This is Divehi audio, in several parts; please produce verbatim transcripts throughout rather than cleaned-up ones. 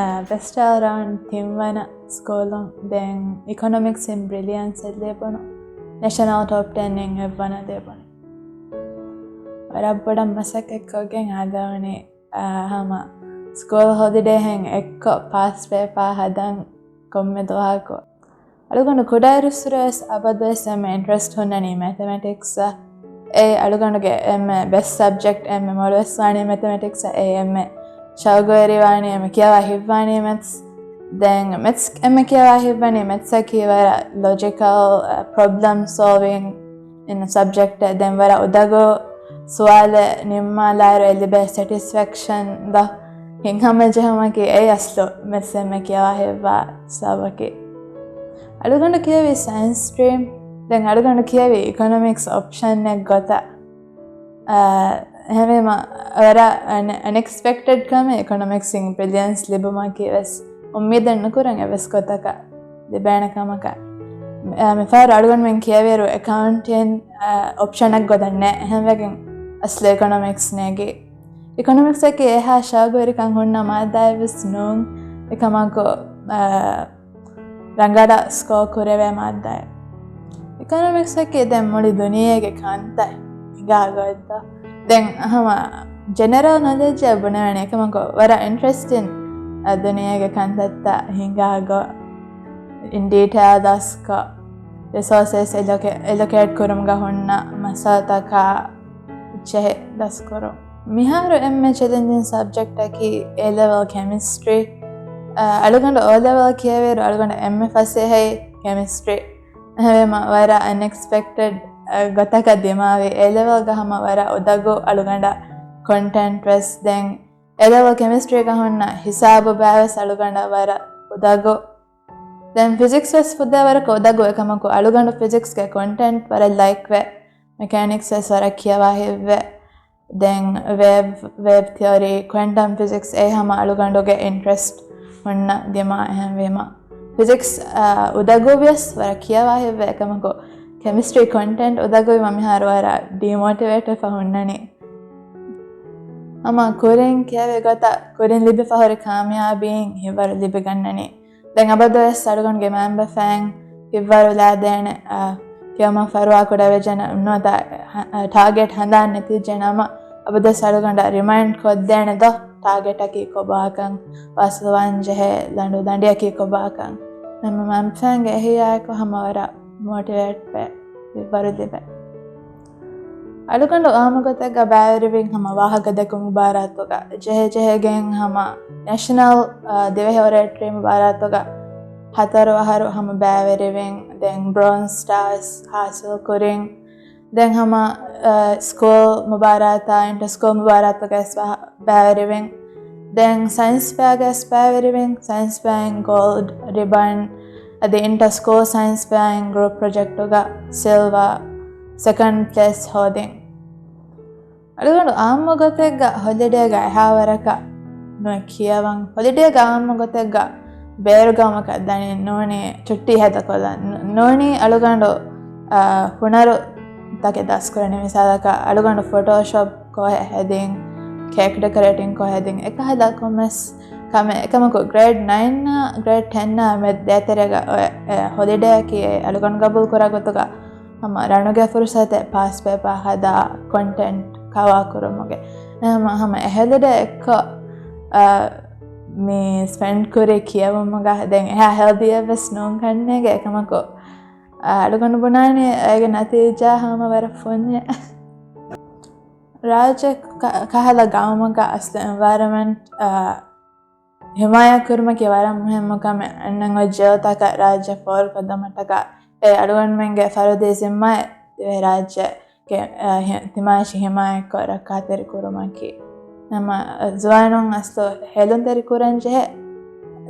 އާ، ވެސްޓާލް ރައުންޑް ތިންވަނަ ސްކޫލުން ދެން އިކޮނޮމިކްސް އިން ބްރިލިއަންސް ލިބުނު، ނެޝަނަލް ޓޮޕް ޓެން އިން އެއްވަނަ ލިބުނު. ވަރަށް ބޮޑަށް މަސައްކަތްކޮށްގެން އާދެވުނީ، އާ، ހަމަ ސްކޫލް ހޮލިޑޭހެން އެއްކޮށް ޕާސް ޕޭޕާ ހަދަން ކޮންމެ ދުވަހަކު. އަޅުގަނޑު ކުޑައިރުއްސުރެވެސް އަބަދުވެސް އެންމެ އިންޓްރެސްޓް ހުންނަނީ މެތެމެޓިކްސްއަށް. އެ އަޅުގަނޑުގެ އެންމެ ބެސްޓް ސަބްޖެކްޓް، އެންމެ މޮޅުވެސް ވާނީ މެތެމެޓިކްސްއަށް. އެ އެންމެ ޝައުގުވެރިވާނީ، އެންމެ ކިޔަވާ ހިތްވާނީ މެތްސް. ދެން މެތްސް އެންމެ ކިޔަވާ ހިތްވަނީ މެތްސަކީ ވަރަށް ލޮޖިކަލް، ޕްރޮބްލަމް ސޯލްވިން އިން ސަބްޖެކްޓެއް. ދެން ވަރަށް އުދަގޫ ސުވާލެއް ނިންމާލާއިރު އެ ލިބޭ ސެޓިސްފެކްޝަން ދޯ ހިތްހަމަޖެހުމަކީ އެއީ އަސްލު މެތްސް އެންމެ ކިޔަވާ ހިތްވާ ސަބަކީ. އަޅުގަނޑު ކިޔެވީ ސައިންސް ސްޓްރީމް. ދެން އަޅުގަނޑު ކިޔެވީ އިކޮނޮމިކްސް އޮޕްޝަނެއް ގޮތަށް. އާ، އެހެންވީމަ ވަރަށް އަން-، އަންއެކްސްޕެކްޓެޑް ކަމެއް އިކޮނޮމިކްސް އިން ބްރިލިއަންސް ލިބުމަކީ ވެސް އުއްމީދެއް ނުކުރަން އެއްވެސް ގޮތަކަށް ލިބޭނެ ކަމަކަށް. މި-، އާ، މިފަހަރު އަޅުގަނޑުމެން ކިޔެވިއިރު އެކައުންޓިން، އާ، އޮޕްޝަނެއް ގޮތަށް ނެތް. އެހެންވެގެން އަސްލު އިކޮނޮމިކްސް ނޭގި. އިކޮނޮމިކްސްއަކީ އެހާ ޝައުގުވެރިކަން ހުންނަ މާއްދާއެއް ވެސް ނޫން. އެކަމަކު، އާ، ރަނގަޅަށް ސްކޯ ކުރެވޭ މާއްދާއެއް. އިކޮނޮމިކްސްއަކީ ދެން މުޅި ދުނިޔޭގެ ކަންތައް ހިނގާ ގޮތްތޯ. ދެން ހަމަ ޖެނެރަލް ނޮލެޖްއަށް ބުނެވޭނެ އެކަމަކު ވަރަށް އިންޓްރެސްޓިން، އަ، ދުނިޔޭގެ ކަންތައްތައް ހިނގާ ގޮތް އިން ޑީޓެއިލް ދަސްކޮށް، ރިސޯސަސް އެލޮކެ-، އެލޮކޭޓް ކުރުމުގަ ހުންނަ މައްސަލަތަކާ އެއްޗެހި ދަސްކުރުން. މިހާރު އެންމެ ޗެލެންޖިން ސަބްޖެކްޓަކީ އޭ ލެވެލް ކެމިސްޓްރީ. އަ، އަޅުގަނޑު އޯ ލެވެލް ކިޔެވިއިރު އަޅުގަނޑަށް އެންމެ ފަސޭހައީ ކެމިސްޓްރީ. އެހެންވީމަ ވަރަށް އަންއެކްސްޕެކްޓެޑް، އަ، ގޮތަކަށް ދިމާވި. އޭ ލެވެލްގަ ހަމަ ވަރަށް އުދަގޫ އަޅުގަނޑަށް ކޮންޓެންޓް ވެސް. ދެން އޭ ލެވެލް ކެމިސްޓްރީގަ ހުންނަ ހިސާބު ބައިވެސް އަޅުގަނޑަށް ވަރަށް އުދަގޫ. ދެން ފިޒިކްސް ވެސް ފުއްދޭ ވަރަކަށް އުދަގޫ އެކަމަކު އަޅުގަނޑު ފިޒިކްސްގެ ކޮންޓެންޓް ވަރަށް ލައިކްވޭ. މެކޭނިކްސް ވެސް ވަރަށް ކިޔަވާ ހިތްވޭ. ދެން ވޭވް، ވޭވް ތިއޮރީ، ކުއެންޓަމް ފިޒިކްސް އެ ހަމަ އަޅުގަނޑުގެ އިންޓްރެސްޓް ހުންނަ ދިމާ. އެހެންވީމަ ފިޒިކްސް، އާ، އުދަގޫ ވިޔަސް ވަރަށް ކިޔަވާ ހިތްވޭ އެކަމަކު ކެމިސްޓްރީ ކޮންޓެންޓް އުދަގޫވީމަ މިހާރު ވަރަށް ޑީމޯޓިވޭޓްވެފަ ހުންނަނީ. ހަމަ ކުރިން ކިޔެވި ގޮތަށް ކުރިން ލިބިފަ ހުރި ކާމިޔާބީން ހިތްވަރު ލިބިގަންނަނީ. ދެން އަބަދުވެސް އަޅުގަނޑުގެ މައިންބަފައިން ހިތްވަރުލާދޭނެ، އާ، ކިޔަމަށް ފަރުވާ ކުޑަވެއްޖެނަމަ ނުވަތަ، އާ، ޓާގެޓް ހަނދާން ނެތިއްޖެނަމަ އަބަދުވެސް އަޅުގަނޑަށް ރިމައިންޑް ކޮށްދޭނެ ދޯ، ޓާގެޓަކީ ކޮބާކަން، ވާސްލުވާން ޖެހޭ ލަނޑު ދަނޑިއަކީ ކޮބާކަން. މެންމަ މައިންބަފައިންގެ އެހީއާއެކު ހަމަ ވަރަށް މޯޓިވޭޓްވެ ހިތްވަރު ލިބޭ. އަޅުގަނޑު އާއްމު ގޮތެއްގަ ބައިވެރިވިން ހަމަ ވާހަކަ ދެކުމުގެ ބާރާތުގަ ޖެހެ ޖެހެގެން ހަމަ ނޭޝަނަލް، އާ، ދިވެހި އޮރޭޓްރީ މުބާރާތުގަ ހަތަރު އަހަރު ހަމަ ބައިވެރިވިން. ދެން ބްރޯންޒް ސްޓާސް ހާސިލް ކުރިން. ދެން ހަމަ، އާ، ސްކޫލް މުބާރާތާ އިންޓަ ސްކޫލް މުބާރާތުގަ ވެސް ބައިވެރިވިން. ދެން ސައިންސް ފެއާގަ ވެސް ބައިވެރިވިން، ސައިންސް ފެއާއިން ގޯލްޑް ރިބަން އަދި އިންޓަ ސްކޫލް ސައިންސް ފެއާއިން ގްރޫޕް ޕްރޮޖެކްޓުގަ ސިލްވާ ސެކަންޑް ޕްލޭސް ހޯދިން. އަޅުގަނޑު އާއްމު ގޮތެއްގަ ހޮލިޑޭގަ އެހާވަރަކަށް ނުވެ ކިޔަވަން. ހޮލިޑޭގަ އާއްމު ގޮތެއްގަ ބޭރު ގައުމަކަށް ދަނީ ނޫނީ ޗުއްޓީ ހޭދަކޮށްލަން. ނޫ-، ނޫނީ އަޅުގަނޑު، އާ، ހުނަރު ތަކެއް ދަސްކުރަނީ. މިސާލަކަށް އަޅުގަނޑު ފޮޓޯޝޮޕް ކޮށް ހެދިން، ކޭކް ޑެކޮރޭޓިން ކޮށް ހެދިން، އެކަހަލަ ކޮންމެސް ކަމެއް. އެކަމަކު ގްރޭޑް ނައިން އާ ގްރޭޑް ޓެން އާ މެދު ދޭތެރޭގަ އޮތް، އެ، ހޮލިޑޭއަކީ އެ އަޅުގަނޑު ގަބޫލު ކުރާ ގޮތުގަ ހަމަ ރަނުގެ ފުރުސަތެއް ޕާސް ޕޭޕާ ހަދާ ކޮންޓެންޓް ކަވާ ކުރުމުގެ. ހަމަ، ހަމަ އެ ހޮލިޑޭ އެއްކޮށް، އާ، މި ސްޕެންޑް ކުރި ކިޔެވުމުގަ. ދެން އެހާ ހެލްދީއެއް ވެސް ނޫން ކަންނޭނގެ. އެކަމަކު، އާ، އަޅުގަނޑު ބުނާނީ އޭގެ ނަތީޖާ ހަމަ ވަރަށް ފުންޏެއް. ރާއްޖެ ކަ-، ކަހަލަ ގައުމުގަ އަސްލު އެންވަޔަރަމެންޓް، އާ، ހިމާޔަތް ކުރުމަކީ ވަރަށް މުހިއްމު ކަމެއް. އަންނަން އޮތް ޖެލުތަކަށް ރާއްޖެ ފޯރުކޮށްދަމަށްޓަކާ އެ އަޅުގަނޑުމެންގެ ފަރުދީ ޒިންމާއެއް ދިވެހިރާއްޖެ ގެ، އަ، ހި-، ތިމާވެށި ހިމާޔަތްކޮށް ރައްކާތެރި ކުރުމަކީ. ނަމަ، އަ، ޒުވާނުން އަސްލު ހޭލުންތެރި ކުރަން ޖެހޭ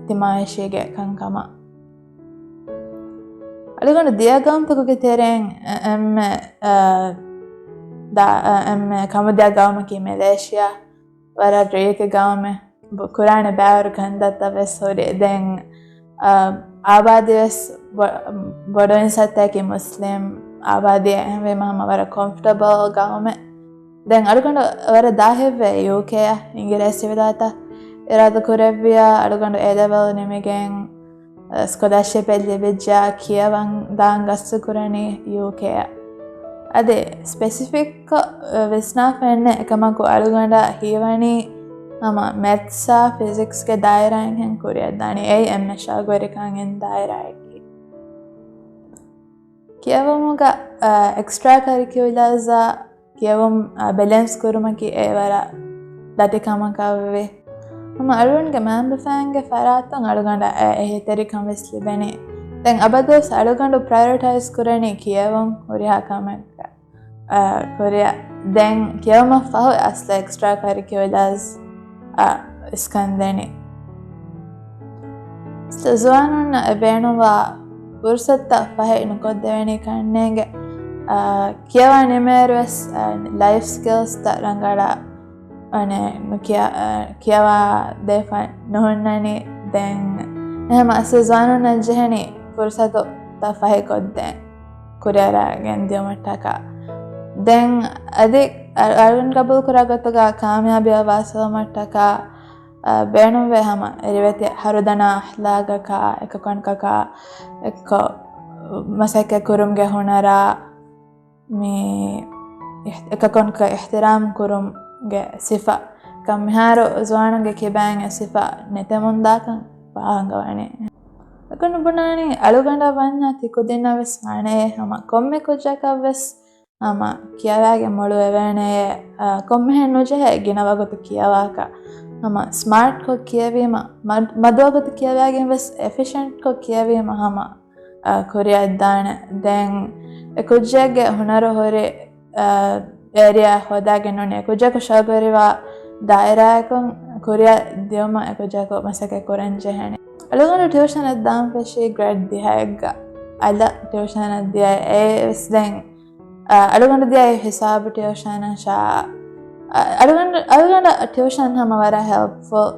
ތިމާވެށީގެ ކަންކަމަށް. އަޅުގަނޑު ދިޔަ ގައުމުތަކުގެ ތެރެއިން އެ-، އެންމެ، އަ، ދާ-، އަ، އެންމެ ކަމުދިޔަ ގައުމަކީ މެލޭޝިޔާ. ވަރަށް ރީތި ގައުމެއް. ބު-، ކުރާނެ ބައިވަރު ކަންތައްތައް ވެސް ހުރި. ދެން، އަ، އާބާދީ ވެސް ބޮ-، ބޮޑުވިން ސައްތައަކީ މުސްލިމް އާބާދީ. އެހެންވީމަ ހަމަ ވަރަށް ކޮމްފަޓަބަލް ގައުމެއް. ދެން އަޅުގަނޑު ވަރަށް ދާހިތްވޭ ޔޫކޭއަށް، އިނގިރޭސިވިލާތަށް. އިރާދަ ކުރެއްވިޔާ އަޅުގަނޑު އޭ ލެވެލް ނިމިގެން، އަ، ސްކޮލާޝިޕެއް ލިބިއްޖާ ކިޔަވަން ދާން ގަސްތު ކުރަނީ ޔޫކޭއަށް. އަދި ސްޕެސިފިކްކޮށް، އަ، ވިސްނާފައެއްނެއް. އެކަމަކު އަޅުގަނޑަށް ހީވަނީ ހަމަ މެތްސްއާ ފިޒިކްސްގެ ދާއިރާއިން ހެން ކުރިއަށްދާނީ. އެއީ އެންމެ ޝައުގުވެރިކަން އިން ދާއިރާއަކީ. ކިޔެވުމުގަ، އަ، އެކްސްޓްރާ ކަރިކިއުލާޒާ ކިޔެވުން، އަ، ބެލެންސް ކުރުމަކީ އެ ވަރަށް ދަތި ކަމަކަށްވި. ހަމަ އަޅުގަނޑުގެ މައިންބަފައިންގެ ފަރާތުން އަޅުގަނޑަށް އެ އެހީތެރިކަން ވެސް ލިބެނީ. ދެން އަބަދުވެސް އަޅުގަނޑު ޕްރަޔޮރިޓައިޒް ކުރަނީ ކިޔެވުން ހުރިހާ ކަމެއްގަ، އަ، ކުރިއަށް. ދެން ކިޔެވުމަށް ފަހު އަސްލު އެކްސްޓްރާ ކަރިކިއުލާޒް އަށް އިސްކަން ދެނީ. ޒުވާނުންނަށް އެ ބޭނުންވާ ފުރުސަތުތައް ފަހެ ނުކޮށްދެވެނީ ކަންނޭނގެ، އާ، ކިޔަވާ ނިމޭއިރު ވެސް، އާ، ލައިފް ސްކިލްސްތައް ރަނގަޅަށް، އަނެއް، ނުކިޔާ-، އާ، ކިޔަވާ ދޭފަ ނުހުންނަނީ. ދެން އެހެމަ އަސްލު ޒުވާނުންނަށް ޖެހެނީ ފުރުސަތުތައް ފަހި ކޮށްދޭން. ކުރިއަރާ ގެންދިޔުމަށްޓަކާ. ދެން އަދި އަ-، އަޅުން ގަބޫލުކުރާ ގޮތުގަ ކާމިޔާބީއަށް ވާސިލުމަށްޓަކާ، އަ، ބޭނުންވޭ ހަމަ ރިވެތި ހަރުދަނާ އަހްލާގަކާ އެކަކުންކަކާ އެއްކޮށް މަސައްކަތް ކުރުމުގެ ހުނަރާ މި އިހް-، އެކަކުންކަ އިޙްތިރާމް ކުރުމުގެ ސިފަ. ކަން މިހާރު ޒުވާނުންގެ ކިބައިން އެ ސިފަ ނެތެމުންދާކަން ވާހަނގަވަނީ. އެކަން ބުނާނީ އަޅުގަނޑަށް ވަންޏާ ތި ކުދިންނަށް ވެސް ވާނެ ހަމަ ކޮންމެ ކުއްޖަކަށް ވެސް ހަމަ ކިޔަވާގެ މޮޅު އެވޭނެ، އަ، ކޮންމެހެން ނުޖެހޭ ގިނަ ވަގުތު ކިޔަވާކަށް. ހަމަ ސްމާޓްކޮށް ކިޔެވީމަ، މަ-، މަދު ވަގުތު ކިޔަވާގެން ވެސް އެފިޝަންޓްކޮށް ކިޔެވީމަ ހަމަ، އަ، ކުރިއަށްދާނެ. ދެން އެ ކުއްޖެއްގެ ހުނަރު ހުރި، އަ، އޭރިއާ ހޯދާގެން ނޫނީ އެ ކުއްޖަކު ޝައުގުވެރިވާ ދާއިރާއަކުން ކުރިއަށް ދިޔުމަށް އެ ކުއްޖަކު މަސައްކަތް ކުރަން ޖެހޭނެ. އަޅުގަނޑު ޓިއުޝަނެއް ދާން ފެށީ ގްރޭޑް ދިހައެއްގަ. އަލަށް ޓިއުޝަނެއް ދިޔައި އެ ވެސް ދެން އަ، އަޅުގަނޑު ދިޔައީ ހިސާބު ޓިއުޝަނަށާ. އަ، އަޅުގަނޑު، އަޅުގަނޑަށް ޓިއުޝަން ހަމަ ވަރަށް ހެލްޕްފުލް.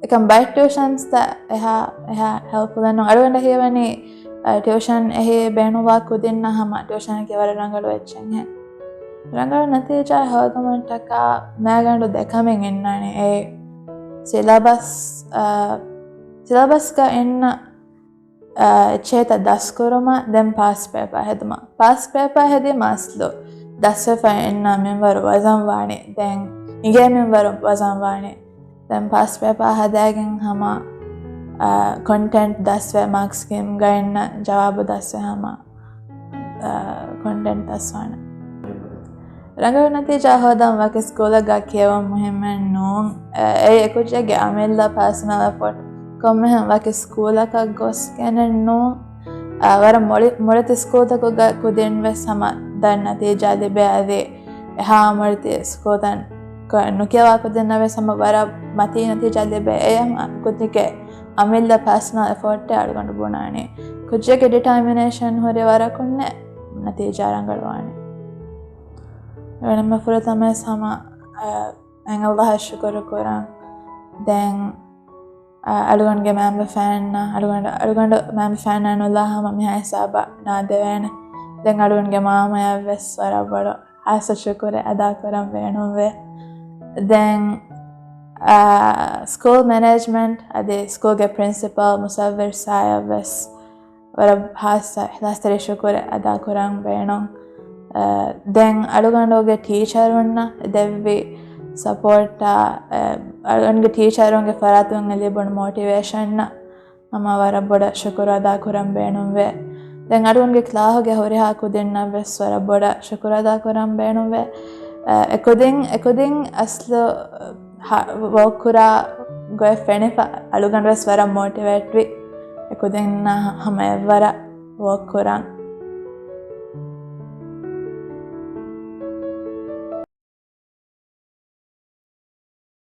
އެކަން ބައެއް ޓިއުޝަންސްތައް އެހާ، އެހާ ހެލްޕްފުލެއް ނޫން. އަޅުގަނޑަށް ހީވަނީ، އަ، ޓިއުޝަން އެހީ ބޭނުންވާ ކުދިންނަށް ހަމަ ޓިއުޝަނަކީ ވަރަށް ރަނގަޅު އެއްޗެއްހެން. ރަނގަޅު ނަތީޖާ ހޯދުމަށްޓަކާ މާގަނޑު ދެ ކަމެއް އިންނާނެ. އެއީ ސިލަބަސް، އަ، ސިލަބަސްގަ އިންނަ އެއްޗެހިތައް ދަސްކުރުމަށް ދެން ޕާސް ޕޭޕާ ހެދުމަށް. ޕާސް ޕޭޕާ ހެދީމަ އަސްލު ދަސްވެފަ އިންނަ މިންވަރު ވަޒަން ވާނެ. ދެން އިނގޭ މިންވަރު ވަޒަން ވާނެ. ދެން ޕާސް ޕޭޕާ ހަދާގެން ހަމަ، އަ، ކޮންޓެންޓް ދަސްވެ މާކްސް ސްކީމްގަ އިންނަ ޖަވާބު ދަސްވެ ހަމަ، އަ، ކޮންޓެންޓް ދަސްވާނެ. ރަނގަޅު ނަތީޖާ ހޯދަން ވަކި ސްކޫލަކަށް ކިޔެވުން މުހިއްމެއް ނޫން. އެ، އެ ކުއްޖެއްގެ އަމިއްލަ ޕާސަނަލް އެފޯޓް ކޮންމެހެން ވަކި ސްކޫލަކަށް ގޮސްގެނެއް ނޫން. އަ، ވަރަށް މޮޅި-، މޮޅެތި ސްކޫލްތަކުގަ ކުދިން ވެސް ހަމަ ދަށް ނަތީޖާ ލިބޭ. އަދި އެހާ މޮޅެތި ސްކޫލްތައް ނުކިޔަވާ ކުދިންނަށް ވެސް ހަމަ ވަރަށް މަތީ ނަތީޖާ ލިބޭ. އެ ހަމަ ކުދިގެ އަމިއްލަ ޕާސަނަލް އެފޯޓެއް އަޅުގަނޑު ބުނާނީ. ކުއްޖެއްގެ ޑިޓާމިނޭޝަން ހުރި ވަރަކުންނެއް ނަތީޖާ ރަނގަޅުވާނެ. އެވަނަމަ ފުރަތަމަ ވެސް ހަމަ، އަ، އެނގަ އައްލާހަށް ޝުކުރު ކުރަން. ދެން، އަ، އަޅުގަނޑުގެ މައިންބަފައިންނަށް، އަޅުގަނޑު، އަޅުގަނޑު މައިންބަފައިންނާ ނުލާ ހަމަ މިހާ ހިސާބަށް ނާދެވޭނެ. ދެން އަޅުގަނޑުގެ މާމަޔަށް ވެސް ވަރަށް ބޮޑު ހާއްސަ ޝުކުރެއް އަދާކުރަން ބޭނުންވޭ. ދެން، އާ، ސްކޫލް މެނޭޖްމަންޓް އަދި ސްކޫލްގެ ޕްރިންސިޕަލް މުސައްވިރު ސާޔަށް ވެސް ވަރަށް ހާއްސަ އިޚްލާޞްތެރި ޝުކުރެއް އަދާކުރަން ބޭނުން. އާ، ދެން އަޅުގަނޑުގެ ޓީޗަރުންނަށް ދެއްވި ސަޕޯޓާ، އާ، އަޅުގަނޑުގެ ޓީޗަރުންގެ ފަރާތުން ލިބުނު މޯޓިވޭޝަންނަށް ހަމަ ވަރަށް ބޮޑަށް ޝުކުރު އަދާކުރަން ބޭނުންވޭ. ދެން އަޅުގަނޑުގެ ކްލާހުގެ ހުރިހާ ކުދިންނަށް ވެސް ވަރަށް ބޮޑަށް ޝުކުރު އަދާކުރަން ބޭނުންވޭ. އެ، އެކުދިން، އެކުދިން އަސްލު، ހަ-، ވޯކް ކުރާ ގޮތް ފެނިފަ އަޅުގަނޑު ވެސް ވަރަށް މޯޓިވޭޓްވި. އެކުދިންނާ ހަ-، ހަމަ އެއްވަރަށް ވޯކް ކުރަން.